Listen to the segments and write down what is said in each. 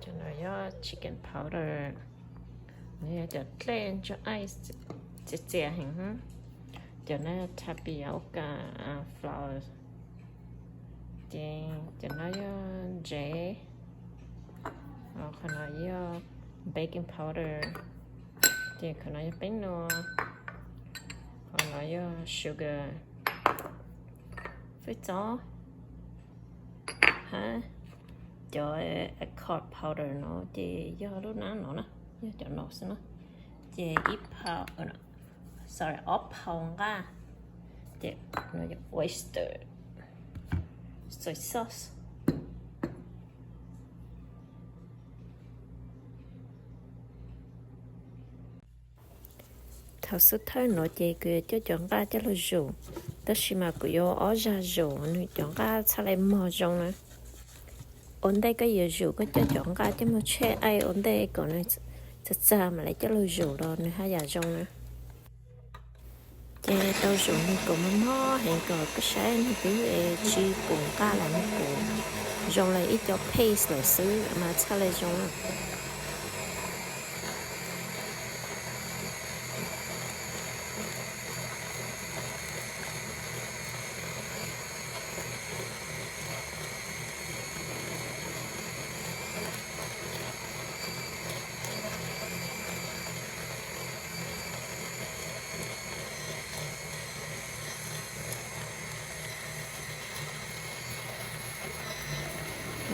Cov no yog chicken powder, nws yog cov dlej ntsuag aib txias txias heev. Cov no yog tapioca flour, ces cov no yog ntsev, qhov no yog baking powder, ces qhov no yog peeb nua, qhov no yog sugar, fwj txob, hab cov accord powder no ces yog lub nab no na, yog cov no xwb na. Ces ib phau, sorry, ob phau nqaj, ces no yog oyster, soy sauce. Thaum xub thawj no ces kuv yuav coj cov nqaj coj los zus, tab sis mas kuv yuav ob zag zus, nws cov nqaj txhaj le mog zoo na. Ua ntej koj yuav zus koj coj cov nqaj coj mus tshem aib ua ntej kom nws txag txag mam li coj los zus los nws haj yam zoo na. Ces tau zus nws kom mog mog heev kom koj saib nws twb tsis pum nqaj lawm, nws pum zoo li ib co paste lawm xwb mas txhaj le zoo.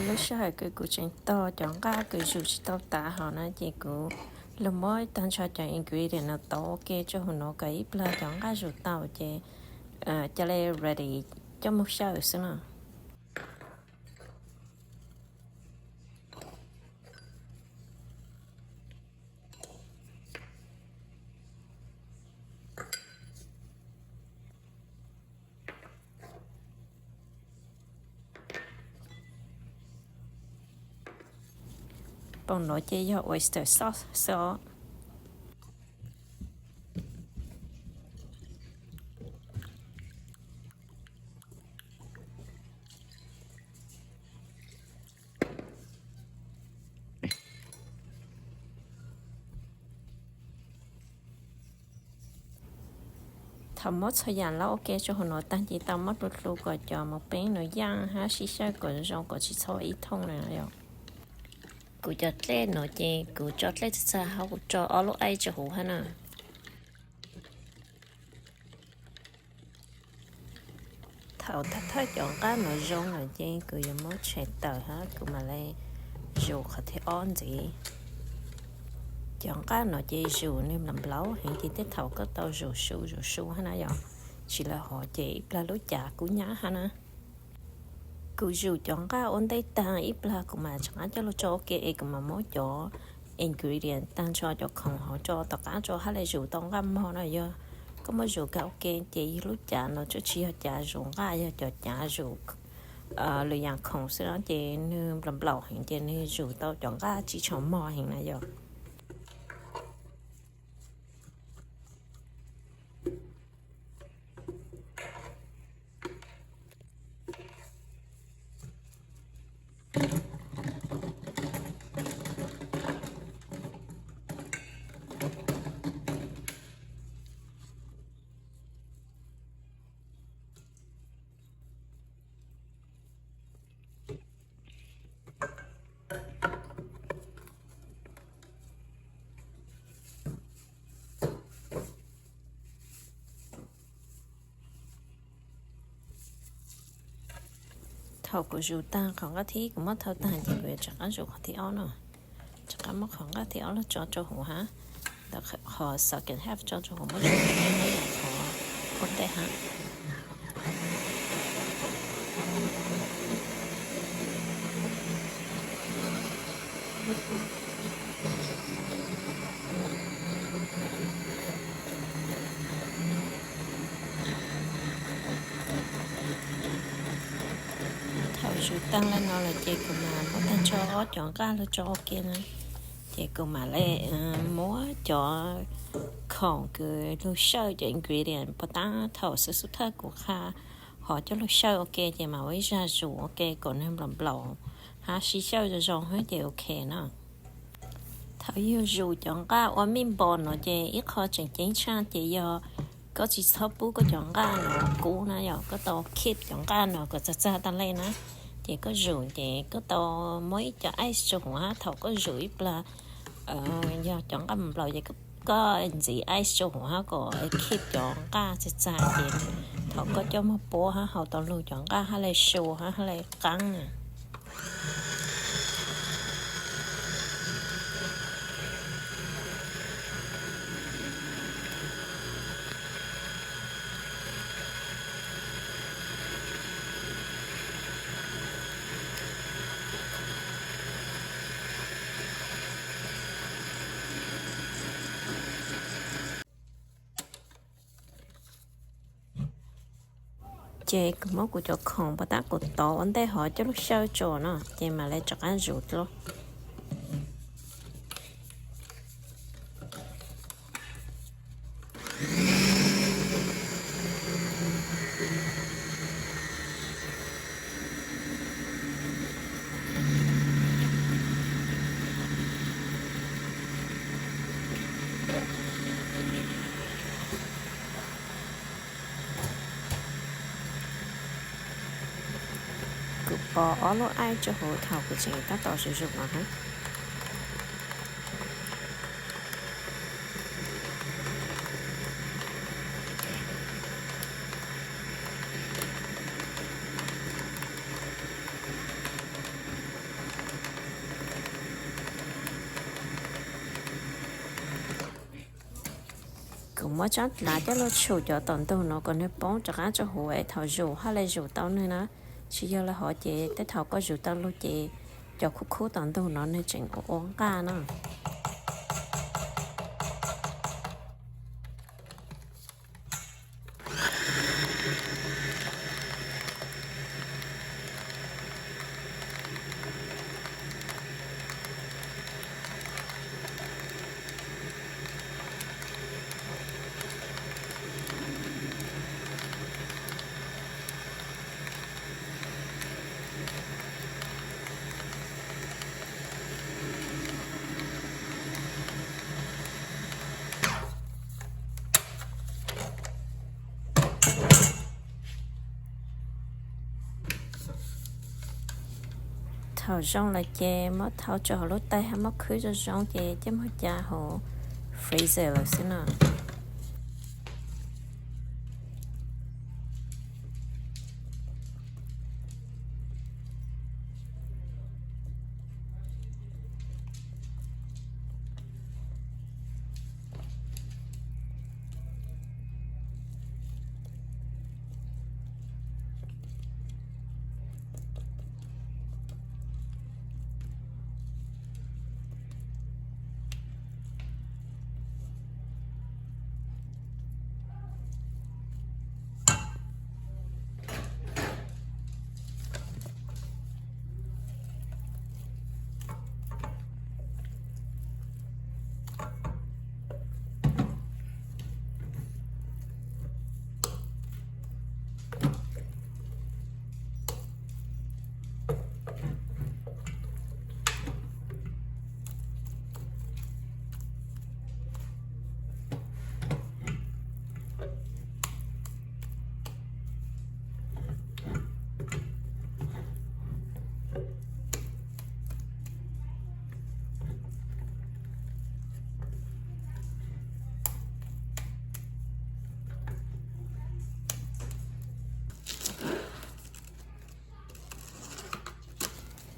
Lub sij hawm kws kuv tseem tog cov nqaj kws zus tsis tau tas hos na ces kuv los muab tag nrho cov ingredient no tau ua ke rau hauv no kom ib plag cov nqaj zus tau ces ca le ready coj mus xyaw xwb no. Poom no ces yog oyster sauce xwb os. Thaum muab txhua yam los ua ke rau hauv no tag ces tau muab hlu hlu kom cov mos peeb no yaaj hab sib xyaw kom zoo kom tsis txhob ib thooj na yom. Kuv cov dlej no ces kuv tso dlej txag txag hab kuv tso ob lub aib rau huv hab na. Thaum thawj thawj cov nqaj no zoo lawm ces kuv yuav muab tshem tawm hab kuv mam li zus qhov thib ob ntxiv. Cov nqaj no ces zus nws nplaum nplaum heev ces tej thaum koj tau zus su zus su hab na yom, tsis lawv hov ces ib plag lub cav kub nyab hab na. Kuv zus cov nqaj ua ntej tag ib plag kuv mam rov qab coj los tso ua ke es kuv mam muab cov ingredient tag nrho cov khoom hov tso tom qab tso hab li zus tau nqaj mog na. Yog koj muab zus kag ua ke ces yog lub cav no tsuas tsis yog cav zus nqaj, yog cov cav zus lwm yaam khoom xwb no ces nws nplaum nplaum heev ces nws zus tau cov nqaj tsis tshua mog heev na yom. Thaum kuv zus tag qhov nqaj thib, kuv muab thau tag ces kuv yuav rov qab zus qhov thib ob no. Rov qab muab qhov nqaj thib ob los tso rau huv hab, ntawm qhov second half tso rau huv, muab zus qhov ua ntej hab. Thaum zus tag li no lawm ces kuv mam muab tag nrho ob cov nqaj los tso ua ke na. Ces kuv mam li muab cov khoom kws lug sawj cov ingredient puag ta thaum xub xub thawj kuv qha Hov coj lug xyaw ua ke ces mam ua ib zag zus ua ke kom nws nplaum nplaum hab sib xyaw zoo zoo hab ces ok no. Thaum yug zus cov nqaj ua mij npos no ces ib qho tseem ceeb tshaj ces yog koj tsis txhob pub koj cov nqaj no kub na, yog koj tau keep cov nqaj no kom txag txag tag le na, ces koj zus ces koj tau muab ib co ice rau huv hab thaum koj zus ib plag, yog cov nqaj nplaum ces koj ntxiv ice rau huv hab kom keep cov nqaj txag txag ces thaum koj coj muag puab hab hau tau lug cov nqaj hab le su hab hab le qaab na. Ces kuv muab kuv cov khoom puas tab kuv tov ua ntej hov coj lug xyaw tso no ces mam le rov qab zus dlua. Kuv pov ob lub ice rau huv thaum kuv tseem tab tom zus zus no hab. Kuv muab tsob dlav coj lug tshum cov tom ntug no kom nwg poob rov qab rau huv es thaum zus hab le zus tau nwg na. Tsis yog le hov ces tej thaum koj zus tau lug ces cov khub khub tom ntug no nwg tseem ua nqaj no. Thaum zoo lawm ces muab thau rua huv lub tais hab muab khwb zoo zoo ces coj moog ca huv freezer lawm xwb no.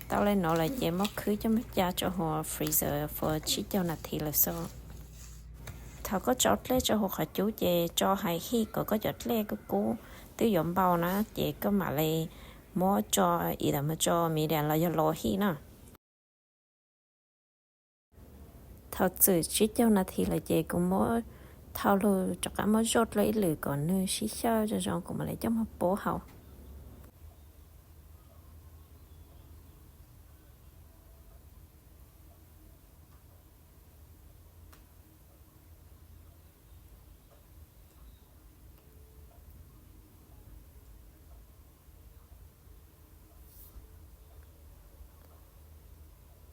Tau le no lawm ces muab khwb coj moog ca rua huv freezer for tsib caug nas this lawm xwb. Thaum koj tso dlej rua huv qhov cub ces tso hais hij kom koj cov dlej kub kub twb yuav npau na ces koj mam le muab tso, ib tawm moog tso medium los yog low hij na. Thaum txwm tsib caug nas this lawm ces kuv muab thau lug rov qab muab zoj dlua ib lwm kom nwg sib xyaw zoo zoo kuv mam le coj moog puab hau.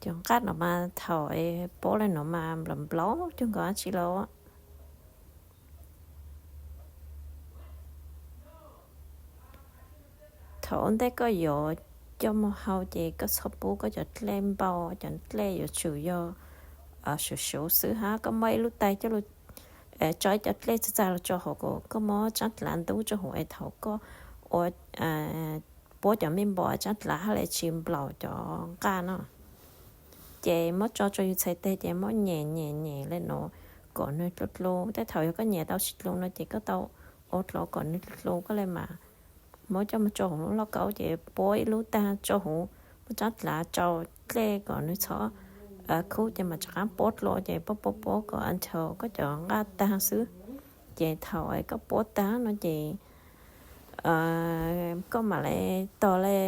Cov nqaj no mas thaum pob li no mas nplaum nplaum cuag nkaus dab tsi los. Thaum ua ntej koj yuav coj mus hau ces koj txhob pub koj cov dlej npau, cov dlej yuav tsum yog suv suv xwb hab. Koj muab ib lub tais coj lug tso ib cov dlej txag txag los rau hauv, koj muab tsab dlav ntub rau hauv es thaum koj ua puab cov mej npau tsab dlav hab le tsis nplaum cov nqaj no. Ces muab tso rau yug txhais teg ces muab nyem nyem nyem le no kom nwg dlua dlua. Tej thaum yog koj nyem tau tsis dlua no ces koj tau ua dlua kom nwg dlua dlua koj le mas muab coj mus rau hauv lub lauj kaub ces puab ib lub tag rau hauv, muab tsab dlav rau dlej kom nwg txhob khub ces mas rov qab puab dlua ces puab puab puab kom until koj cov nqaj tag xwb. Ces thaum koj puab tag no ces koj mam le tog le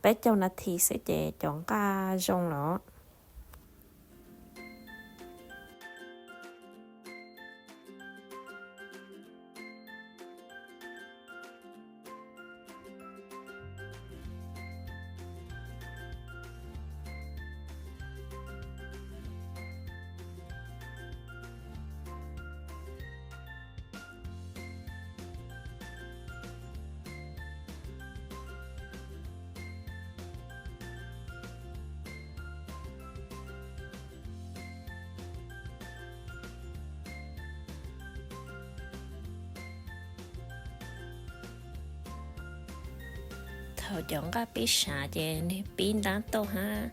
peb caug nas this xwb ces cov nqaj zoo los. Thaum cov nqaj pib sav ces nwg pib ntab tauj hab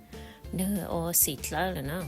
nwg ua xim dlawb lawm na.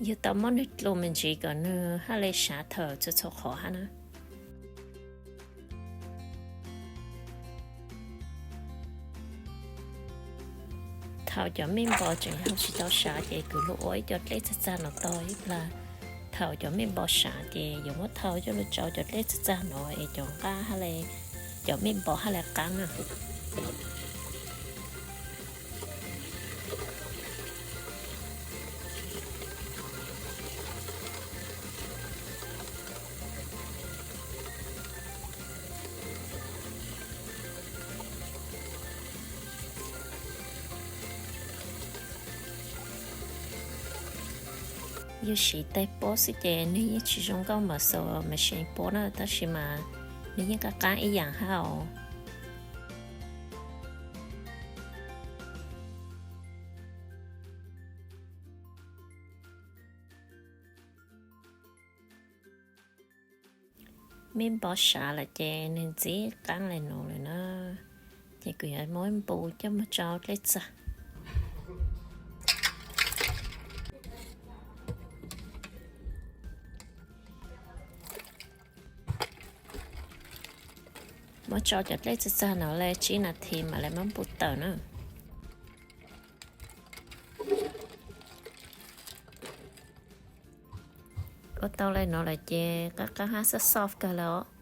Yug tau muab nwg dlua me ntsis kom nwg hab le sav tawm txhua txhua qhov hab na. Thaum cov mej npau tseem hau tsis tau sav ces kws lug ua ib co dlej txag txag no tog ib plag. Thaum cov mej npau sav ces yuav muab thau coj lug tsau cov dlej txag txag no es cov nqaj hab le cov mej npau hab le qaab na. Yog siv tais puab xwb ces nwg yeej tsis zoo nkauj npaum xaus machine puab na, tab sis mas nwg yeej qab qab ib yaam hab os. Mej npau sav lawm ces nwg ntxim qaab le nuav lawm na. Ces kuv yuav muab npu coj moog tsau dlej txag. Muab tsau cov dlej txag txag no le tsib nas this mam le muab npu tawm na. Ua tau le no lawm ces qab qab hab soft soft kawg lawm os.